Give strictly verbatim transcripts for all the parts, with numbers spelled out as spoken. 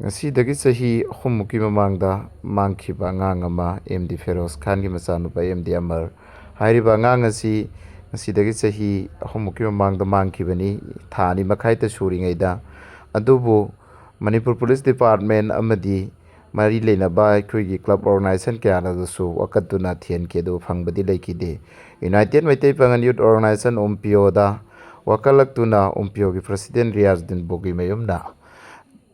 ꯉꯁꯤꯗꯒꯤ ꯆꯍꯤ ꯑꯍꯨꯝꯃꯨꯛꯀꯤ ꯃꯃꯥꯡꯗ ꯃꯥꯡꯈꯤꯕ ꯑꯉꯥꯡ ꯑꯃ, ꯑꯦꯝ ꯗꯤ ꯐꯦꯔꯣꯖ ꯈꯥꯟꯒꯤ ꯃꯆꯥꯅꯨꯄꯥ ꯑꯦꯝ ꯗꯤ ꯑꯃꯔ ꯍꯥꯏꯔꯤꯕ ꯑꯉꯥꯡ ꯑꯁꯤ ꯉꯁꯤꯗꯒꯤ ꯆꯍꯤ ꯑꯍꯨꯝꯃꯨꯛꯀꯤ ꯃꯃꯥꯡꯗ ꯃꯥꯡꯈꯤꯕꯅꯤ, ꯊꯥ ꯑꯅꯤ ꯃꯈꯥꯏꯇ ꯁꯨꯔꯤꯉꯩꯗ꯫ ꯑꯗꯨꯕꯨ ꯃꯅꯤꯄꯨꯔ ꯄꯨꯂꯤꯁ ꯗꯤꯄꯥꯔꯠꯃꯦꯟ ꯑꯃꯗꯤ ꯃꯔꯤ ꯂꯩꯅꯕ ꯑꯩꯈꯣꯏꯒꯤ ꯀ꯭ꯂꯕ ꯑꯣꯔꯒꯅꯥꯏꯖꯦꯁꯟ ꯀꯌꯥꯅꯗꯁꯨ ꯋꯥꯀꯠꯇꯨꯅ ꯊꯤꯍꯟꯈꯤ, ꯑꯗꯨꯕꯨ ꯐꯪꯕꯗꯤ ꯂꯩꯈꯤꯗꯦ꯫ ꯌꯨꯅꯥꯏꯇꯦꯠ ꯃꯩꯇꯩ ꯄꯥꯉꯜ ꯌꯨꯠ ꯑꯣꯔꯒꯅꯥꯏꯖꯦꯁꯟ, ꯎꯝꯄꯤꯌꯣꯗ ꯋꯥꯀꯠꯂꯛꯇꯨꯅ ꯎꯝꯄꯤꯌꯣꯒꯤ ꯄ꯭ꯔꯁꯤꯗꯦꯟ ꯔꯤꯌꯥꯖꯗꯤꯟ ꯕꯣꯒꯤ ꯃꯌꯨꯝꯅ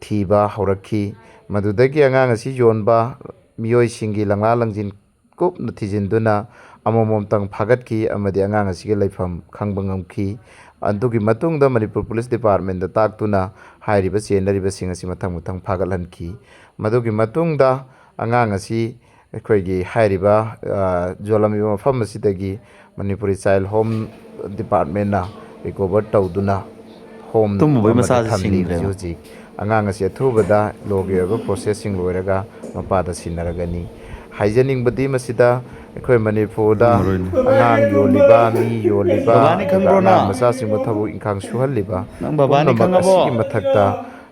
ꯊꯤꯕ ꯍꯧꯔꯛꯈꯤ꯫ ꯃꯗꯨꯗꯒꯤ ꯑꯉꯥꯡ ꯑꯁꯤ ꯌꯣꯟꯕ ꯃꯤꯑꯣꯏꯁꯤꯡꯒꯤ ꯂꯪꯂꯥ ꯂꯪꯖꯤꯟ ꯀꯨꯞꯅ ꯊꯤꯖꯤꯟꯗꯨꯅ ꯑꯃꯃꯝꯇꯪ ꯐꯥꯒꯠꯈꯤ ꯑꯃꯗꯤ ꯑꯉꯥꯡ ꯑꯁꯤꯒꯤ ꯂꯩꯐꯝ ꯈꯪꯕ ꯉꯝꯈꯤ꯫ ꯑꯗꯨꯒꯤ ꯃꯇꯨꯡꯗ ꯃꯅꯤꯄꯨꯔ ꯄꯨꯂꯤꯁ ꯗꯤꯄꯥꯔꯠꯃꯦꯟꯗ ꯇꯥꯛꯇꯨꯅ ꯍꯥꯏꯔꯤꯕ ꯆꯦꯟꯅꯔꯤꯕꯁꯤꯡ ꯑꯁꯤ ꯃꯊꯪ ꯃꯊꯪ ꯐꯥꯒꯠꯍꯟꯈꯤ꯫ ꯃꯗꯨꯒꯤ ꯃꯇꯨꯡꯗ ꯑꯉꯥꯡ ꯑꯁꯤ ꯑꯩꯈꯣꯏꯒꯤ ꯍꯥꯏꯔꯤꯕ, ꯑ, ꯌꯣꯜꯂꯝꯃꯤꯕ ꯃꯐꯝ ꯑꯁꯤꯗꯒꯤ ꯃꯅꯤꯄꯨꯔꯤ ꯆꯥꯏꯜ ꯍꯣꯝ ꯗꯤꯄꯥꯔꯠꯃꯦꯟꯅ ꯔꯤꯀꯣꯚꯔ ꯇꯧꯗꯨꯅ ꯍꯣꯝ ꯇꯨꯝꯃꯨꯕꯩ ꯑꯃꯗ ꯃꯆꯥꯁꯤ ꯊꯝꯂꯤ꯫ ꯁꯤꯡꯈ꯭ꯔꯦꯕ꯫ ꯍꯧꯖꯤꯛ ꯍꯧꯖꯤꯛ ꯑꯉꯥꯡ ꯑꯁꯤ ꯑꯊꯨꯕꯗ ꯂꯣꯒꯤ ꯑꯣꯏꯕ ꯄ꯭ꯔꯣꯁꯦꯁꯁꯤꯡ ꯂꯣꯏꯔꯒ ꯃꯄꯥꯗ ꯁꯤꯟꯅꯔꯒꯅꯤ꯫ ꯍꯥꯏꯖꯅꯤꯡꯕꯗꯤ ꯃꯁꯤꯗ ꯑꯩꯈꯣꯏ ꯃꯅꯤꯄꯨꯔꯗ ꯉꯝꯃꯔꯣꯏꯅꯦ꯫ ꯑꯉꯥꯡ ꯌꯣꯜꯂꯤꯕ, ꯃꯤ ꯌꯣꯜꯂꯤꯕ, ꯕꯕꯥꯅꯤ ꯑꯗꯨꯒ ꯈꯪꯕ꯭ꯔꯣ ꯑꯉꯥꯡ ꯅꯪ? ꯃꯆꯥꯁꯤꯡꯕꯨ ꯊꯕꯛ ꯏꯪꯈꯥꯡ ꯁꯨꯍꯜꯂꯤꯕ ꯅꯪ ꯕꯕꯥꯅꯤ ꯄꯨꯝꯅꯃꯛ ꯈꯪꯉꯕꯣ? ꯑꯁꯤꯒꯤ ꯃꯊꯛꯇ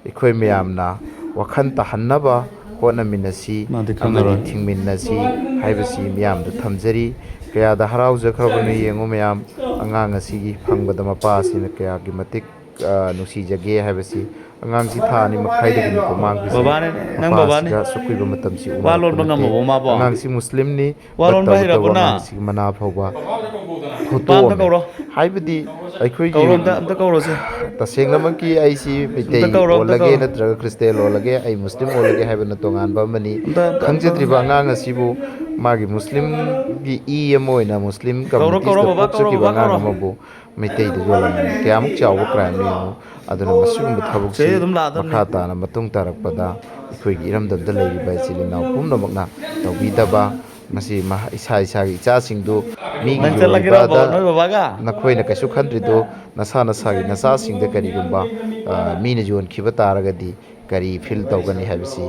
ꯑꯩꯈꯣꯏ ꯃꯌꯥꯝꯅ ꯋꯥꯈꯜ ꯇꯥꯍꯟꯅꯕ ꯍꯣꯠꯅꯃꯤꯟꯅꯁꯤ ꯃꯥꯗꯤ ꯑꯃꯗꯤ ꯈꯪꯉꯔꯣꯏ꯫ ꯊꯤꯡꯃꯤꯟꯅꯁꯤ ꯍꯥꯏꯕꯁꯤ ꯃꯤꯌꯥꯝꯗ ꯊꯝꯖꯔꯤ꯫ ꯀꯌꯥꯗ ꯍꯔꯥꯎꯖꯈ꯭ꯔꯕꯅꯣ ꯌꯦꯡꯉꯨ ꯃꯌꯥꯝ, ꯑꯉꯥꯡ ꯑꯁꯤꯒꯤ ꯐꯪꯕꯗ ꯃꯄꯥ ꯑꯁꯤꯅ ꯀꯌꯥꯒꯤ ꯃꯇꯤꯛ, ꯑ, ꯅꯨꯡꯁꯤꯖꯒꯦ ꯍꯥꯏꯕꯁꯤ꯫ ꯑꯉꯥꯡꯁꯤ ꯊꯥ ꯑꯅꯤ ꯃꯈꯥꯏꯗꯒꯤꯅꯤꯀꯣ ꯃꯥꯡꯈ꯭ꯔꯤꯁꯦ꯫ ꯃꯕꯥꯅꯦ, ꯅꯪ ꯃꯄꯥ ꯕꯕꯥꯅꯦ꯫ ꯑꯁꯤꯒ ꯑꯁꯨꯛ ꯀꯨꯏꯕ ꯃꯇꯝꯁꯤ ꯋꯥ ꯎꯅꯔꯛꯄ ꯂꯣꯟꯕ ꯅꯠꯇꯦ꯫ ꯉꯝꯃꯕꯣ ꯃꯥꯕꯣ? ꯑꯉꯥꯡꯁꯤ ꯃꯨꯁꯂꯤꯝꯅꯤ, ꯋꯥ ꯂꯣꯟꯕ ꯇꯧꯕꯇꯕꯨ ꯍꯩꯔꯕꯣ ꯅꯪ? ꯑꯉꯥꯡꯁꯤꯒꯤ ꯃꯅꯥ ꯐꯥꯎꯕ ꯄꯥꯝꯗ ꯐꯨꯠꯇꯣꯛꯑꯝꯃꯤ꯫ ꯀꯧꯔꯣ꯫ ꯍꯥꯏꯕꯗꯤ ꯑꯩꯈꯣꯏꯒꯤ ꯀꯧꯔꯣ, ꯑꯝꯇ, ꯑꯝꯇ ꯀꯧꯔꯣꯁꯦ꯫ ꯇꯁꯦꯡꯅꯃꯛꯀꯤ ꯑꯩꯁꯤ ꯃꯩꯇꯩ ꯑꯝꯇ ꯀꯧꯔꯣ, ꯑꯝꯇ ꯑꯣꯜꯂꯒꯦ ꯀꯧꯔꯣ꯫ ꯅꯠꯇ꯭ꯔꯒ ꯈ꯭ꯔꯤꯁꯇꯦꯟ ꯑꯣꯜꯂꯒꯦ, ꯑꯩ ꯃꯨꯁꯂꯤꯝ ꯑꯣꯜꯂꯒꯦ ꯍꯥꯏꯕ ꯇꯣꯉꯥꯟꯕ ꯑꯃꯅꯤ꯫ ꯑꯝꯇ, ꯑꯝꯇ, ꯑꯝꯇ꯫ ꯈꯪꯖꯗ꯭ꯔꯤꯕ ꯑꯉꯥꯡ ꯑꯁꯤꯕꯨ ꯃꯥꯒꯤ ꯃꯨꯁꯂꯤꯝꯒꯤ ꯏ ꯑꯃ ꯑꯣꯏꯅ ꯃꯨꯁꯂꯤꯝ ꯀꯧꯔꯣ, ꯀꯝꯃ꯭ꯌꯨꯅꯤꯇꯤꯁꯇ ꯀꯧꯔꯣ, ꯕꯕꯥ, ꯀꯧꯔꯣ, ꯄꯣꯛꯆꯈꯤꯕ ꯕꯕꯥ, ꯑꯉꯥꯡ ꯀꯧꯔꯣ꯫ ꯑꯃꯕꯨ ꯃꯩꯇꯩꯗ ꯌꯣꯜꯂꯝꯕꯅꯤ꯫ ꯀꯌꯥꯃꯨꯛ ꯆꯥꯎꯕ ꯀ꯭ꯔꯥꯏꯝꯅꯣ ꯌꯦꯡꯉꯨ꯫ ꯑꯗꯨꯅ ꯃꯁꯤꯒꯨꯝꯕ ꯊꯕꯛꯁꯤ ꯆꯦ ꯑꯗꯨꯝ ꯂꯥꯛꯑꯗꯕꯅꯤ꯫ ꯃꯈꯥ ꯇꯥꯅ ꯃꯇꯨꯡ ꯇꯥꯔꯛꯄꯗ ꯑꯩꯈꯣꯏꯒꯤ ꯏꯔꯝꯗꯝꯗ ꯂꯩꯔꯤꯕ ꯏꯆꯤꯜ ꯏꯅꯥꯎ ꯄꯨꯝꯅꯃꯛꯅ ꯇꯧꯕꯤꯗꯕ, ꯃꯁꯤ ꯃꯍ-, ꯏꯁꯥ ꯏꯁꯥꯒꯤ ꯏꯆꯥꯁꯤꯡꯗꯨ ꯃꯤꯒꯤ ꯅꯪ ꯆꯠꯂꯒꯦꯔꯣ, ꯌꯣꯜꯂꯤꯕꯗ ꯕꯕꯥ, ꯅꯣꯏ ꯕꯕꯥꯒ? ꯅꯈꯣꯏꯅ ꯀꯩꯁꯨ ꯈꯟꯗ꯭ꯔꯤꯗꯣ ꯅꯁꯥ ꯅꯁꯥꯒꯤ ꯅꯆꯥꯁꯤꯡꯗ ꯀꯔꯤꯒꯨꯝꯕ, ꯑ, ꯃꯤꯅ ꯌꯣꯟꯈꯤꯕ ꯇꯥꯔꯒꯗꯤ ꯀꯔꯤ ꯐꯤꯜ ꯇꯧꯒꯅꯤ ꯍꯥꯏꯕꯁꯤ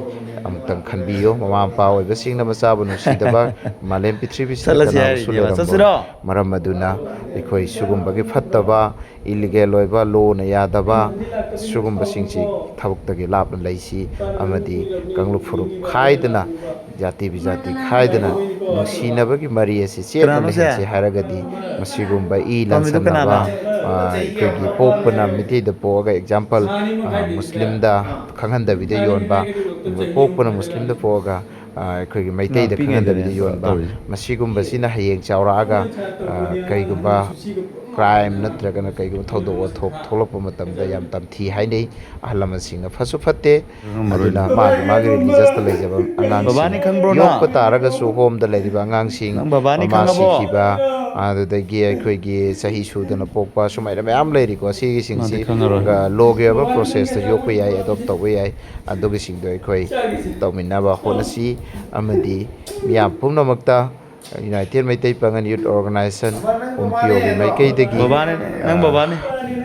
ꯑꯃꯨꯛꯇꯪ ꯈꯟꯕꯤꯌꯨ꯫ ꯃꯃꯥ ꯃꯄꯥ ꯑꯣꯏꯕꯁꯤꯡꯅ ꯃꯆꯥꯕꯨ ꯅꯨꯡꯁꯤꯗꯕ ꯃꯥꯂꯦꯝ ꯄ꯭ꯔꯤꯊꯤꯕꯤꯁꯤꯗ ꯆꯠꯂꯁꯤ ꯀꯅꯥꯃꯁꯨ ꯍꯥꯏꯔꯤꯅꯦꯕ꯫ ꯂꯩꯔꯝꯃꯣꯏ꯫ ꯆꯠꯁꯤꯔꯣ? ꯃꯔꯝ ꯑꯗꯨꯅ ꯑꯩꯈꯣꯏ ꯁꯤꯒꯨꯝꯕꯒꯤ ꯐꯠꯇꯕ, ꯏꯂꯤꯒꯦꯜ ꯑꯣꯏꯕ, ꯂꯣꯅ ꯌꯥꯗꯕ ꯁꯤꯒꯨꯝꯕꯁꯤꯡꯁꯤ ꯊꯕꯛꯇꯒꯤ ꯂꯥꯞꯅ ꯂꯩꯁꯤ꯫ ꯑꯃꯗꯤ ꯀꯥꯡꯂꯨꯞ ꯐꯨꯔꯨꯞ ꯈꯥꯏꯗꯅ, ꯖꯥꯇꯤ ꯕꯤꯖꯥꯇꯤ ꯈꯥꯏꯗꯅ ꯅꯨꯡꯁꯤꯅꯕꯒꯤ ꯃꯔꯤ ꯑꯁꯤ ꯆꯦꯠꯅ ꯀꯅꯥꯅꯣ ꯁꯦ? ꯂꯩꯍꯟꯁꯤ ꯍꯥꯏꯔꯒꯗꯤ ꯃꯁꯤꯒꯨꯝꯕ ꯏ ꯄꯥꯝꯃꯤꯗꯣ ꯂꯥꯟꯁꯟꯅꯕ, ꯀꯅꯥꯅꯣ? ꯑ, ꯑꯩꯈꯣꯏꯒꯤ ꯄꯣꯛꯄꯅ ꯃꯤꯇꯩꯗ ꯄꯣꯛꯑꯒ, ꯑꯦꯛꯖꯥꯝꯄꯜ, ꯑ, ꯃꯨꯁꯂꯤꯝꯗ ꯈꯪꯍꯟꯗꯕꯤꯗ ꯌꯣꯟꯕ, ꯄꯣꯛꯄꯅ ꯃꯨꯁꯂꯤꯝꯗ ꯄꯣꯛꯑꯒ, ꯑ, ꯑꯩꯈꯣꯏꯒꯤ ꯃꯩꯇꯩꯗ ꯉꯥꯛꯄꯤꯉꯩꯗꯅꯦ ꯈꯪꯍꯟꯗꯕꯤꯗ ꯌꯣꯟꯕ, ꯇꯧꯔꯤꯁꯦ꯫ ꯃꯁꯤꯒꯨꯝꯕꯁꯤꯅ ꯍꯌꯦꯡ ꯆꯥꯎꯔꯛꯑꯒ, ꯑ, ꯀꯔꯤꯒꯨꯝꯕ ꯀ꯭ꯔꯥꯏꯝ ꯅꯠꯇ꯭ꯔꯒꯅ ꯀꯔꯤꯒꯨꯝꯕ ꯊꯧꯗꯣꯛ ꯋꯥꯊꯣꯛ ꯊꯣꯛꯂꯛꯄ ꯃꯇꯝꯗ ꯌꯥꯝ ꯇꯝꯊꯤ ꯍꯥꯏꯅꯩ꯫ ꯑꯍꯜ ꯂꯃꯟꯁꯤꯡꯅ ꯐꯠꯁꯨ ꯐꯠꯇꯦ꯫ ꯈꯪꯉꯝꯃꯔꯣꯏꯅꯦ꯫ ꯑꯗꯨꯅ ꯃꯥꯒꯤ ꯃꯥꯒꯤ ꯔꯤꯂꯤꯖꯁꯇ ꯂꯩꯖꯕ ꯑꯉꯥꯡꯁꯤꯡ ꯕꯕꯥꯅꯤ ꯈꯪꯕ꯭ꯔꯣ ꯅꯪ? ꯌꯣꯛꯄ ꯇꯥꯔꯒꯁꯨ ꯍꯣꯝꯗ ꯂꯩꯔꯤꯕ ꯑꯉꯥꯡꯁꯤꯡ, ꯅꯪ ꯕꯕꯥꯅꯤ ꯃꯃꯥ ꯈꯪꯉꯕꯣ? ꯁꯤꯈꯤꯕ, ꯑꯗꯨꯗꯒꯤ ꯑꯩꯈꯣꯏꯒꯤ ꯆꯍꯤ ꯁꯨꯗꯅ ꯄꯣꯛꯄ, ꯁꯨꯃꯥꯏꯅ ꯃꯌꯥꯝ ꯂꯩꯔꯤꯀꯣ꯫ ꯁꯤꯒꯤꯁꯤꯡꯁꯤ, ꯃꯥꯗꯤ ꯈꯪꯉꯔꯣꯏ꯫ ꯑ, ꯂꯣꯒꯤ ꯑꯣꯏꯕ ꯄ꯭ꯔꯣꯁꯦꯁꯇ ꯌꯣꯛꯄ ꯌꯥꯏ, ꯑꯦꯗꯣꯞ ꯇꯧꯕ ꯌꯥꯏ꯫ ꯑꯗꯨꯒꯤꯁꯤꯡꯗꯣ ꯑꯩꯈꯣꯏ ꯇꯧꯃꯤꯟꯅꯕ ꯍꯣꯠꯅꯁꯤ꯫ ꯑꯃꯗꯤ ꯃꯤꯌꯥꯝ ꯄꯨꯝꯅꯃꯛꯇ ꯌꯨꯅꯥꯏꯇꯦꯠ ꯃꯩꯇꯩ ꯄꯥꯉꯜ ꯌꯨꯠ ꯑꯣꯔꯒꯅꯥꯏꯖꯦꯁꯟ, ꯎꯝꯄꯤꯌꯣꯒꯤ ꯃꯥꯏꯀꯩꯗꯒꯤ ꯕꯕꯥꯅꯦ, ꯅꯪ ꯑ, ꯕꯕꯥꯅꯦ꯫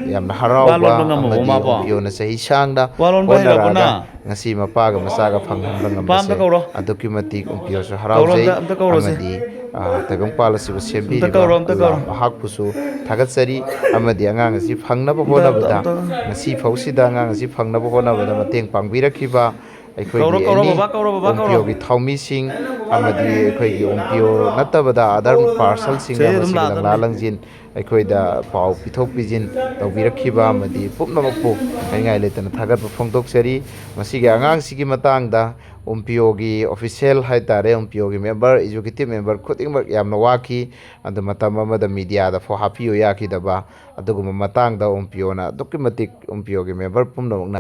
ꯌꯥꯝꯅ ꯋꯥ ꯍꯔꯥꯎꯕ ꯂꯣꯟꯕ ꯉꯝꯃꯕꯣ ꯑꯃꯗꯤ ꯃꯥꯕꯣ? ꯎꯝꯄꯤꯌꯣꯅ ꯆꯍꯤ ꯁꯥꯡꯅ ꯋꯥ ꯂꯣꯟꯕ ꯍꯩꯔꯕꯣ ꯍꯣꯠꯅꯔꯛꯑꯒ ꯅꯪ? ꯉꯁꯤ ꯃꯄꯥꯒ ꯃꯆꯥꯒ ꯐꯪꯍꯟꯕ ꯅꯨꯄꯥ ꯑꯝꯇ ꯉꯝꯕꯁꯦ ꯀꯧꯔꯣ꯫ ꯑꯗꯨꯛꯀꯤ ꯃꯇꯤꯛ ꯎꯝꯄꯤꯌꯣꯁꯨ ꯀꯧꯔꯣ, ꯍꯔꯥꯎꯖꯩ꯫ ꯑꯝꯇ, ꯑꯝꯇ ꯀꯧꯔꯣꯁꯦ꯫ ꯑꯃꯗꯤ, ꯑ, ꯇꯥꯏꯕꯪꯄꯥꯜ ꯑꯁꯤꯕꯨ ꯑꯝꯇ ꯁꯦꯝꯕꯤꯔꯤꯕ ꯀꯧꯔꯣ, ꯑꯝꯇ ꯑꯜꯂꯥ ꯀꯧꯔꯣ꯫ ꯃꯍꯥꯛꯄꯨꯁꯨ ꯊꯥꯒꯠꯆꯔꯤ꯫ ꯑꯃꯗꯤ ꯑꯉꯥꯡ ꯑꯁꯤ ꯐꯪꯅꯕ ꯑꯝꯇ, ꯑꯝꯇ, ꯍꯣꯠꯅꯕꯗ, ꯑꯝꯇ꯫ ꯉꯁꯤ ꯐꯥꯎꯁꯤꯗ ꯑꯉꯥꯡ ꯑꯁꯤ ꯐꯪꯅꯕ ꯍꯣꯠꯅꯕꯗ ꯃꯇꯦꯡ ꯄꯥꯡꯕꯤꯔꯛꯈꯤꯕ ꯑꯩꯈꯣꯏꯒꯤ ꯀꯧꯔꯣ, ꯀꯧꯔꯣ, ꯑꯦꯅꯤ ꯕꯕꯥ ꯀꯧꯔꯣ, ꯕꯕꯥ ꯀꯧꯔꯣ꯫ ꯎꯝꯄꯤꯌꯣꯒꯤ ꯊꯧꯃꯤꯁꯤꯡ ꯑꯃꯗꯤ ꯑꯩꯈꯣꯏꯒꯤ ꯎꯝꯄꯤꯌꯣ ꯅꯠꯇꯕꯗ ꯑꯗꯔ ꯄꯥꯔꯁꯜꯁꯤꯡꯅ ꯁꯤꯗꯩꯗ ꯑꯗꯨꯝ ꯃꯁꯤꯒꯤ ꯂꯥꯡꯂꯥ ꯂꯥꯛꯑꯗꯕꯅꯤ꯫ ꯂꯪꯖꯤꯟ ꯑꯩꯈꯣꯏꯗ ꯄꯥꯎ ꯄꯤꯊꯣꯛ ꯄꯤꯁꯤꯟ ꯇꯧꯕꯤꯔꯛꯈꯤꯕ ꯑꯃꯗꯤ ꯄꯨꯝꯅꯃꯛꯄꯨ ꯍꯥꯏꯅꯤꯡꯉꯥꯏ ꯂꯩꯇꯅ ꯊꯥꯒꯠꯄ ꯐꯣꯡꯗꯣꯛꯆꯔꯤ꯫ ꯃꯁꯤꯒꯤ ꯑꯉꯥꯡꯁꯤꯒꯤ ꯃꯇꯥꯡꯗ ꯎꯝꯄꯤꯌꯣꯒꯤ ꯑꯣꯐꯤꯁꯤꯌꯦꯜ ꯍꯥꯏ ꯇꯥꯔꯦ, ꯎꯝꯄꯤꯌꯣꯒꯤ ꯃꯦꯝꯕꯔ, ꯑꯦꯛꯖꯤꯀ꯭ꯌꯨꯇꯤꯞ ꯃꯦꯝꯕꯔ ꯈꯨꯗꯤꯡꯃꯛ ꯌꯥꯝꯅ ꯋꯥꯈꯤ꯫ ꯑꯗꯨ ꯃꯇꯝ ꯑꯃꯗ ꯃꯤꯗꯤꯌꯥꯗ ꯐꯥꯎ ꯍꯥꯞꯄꯤꯌꯨ ꯌꯥꯈꯤꯗꯕ ꯑꯗꯨꯒꯨꯝꯕ ꯃꯇꯥꯡꯗ ꯎꯝꯄꯤꯌꯣꯅ ꯑꯗꯨꯛꯀꯤ ꯃꯇꯤꯛ ꯎꯝꯄꯤꯌꯣꯒꯤ ꯃꯦꯝꯕꯔ ꯄꯨꯝꯅꯃꯛꯅ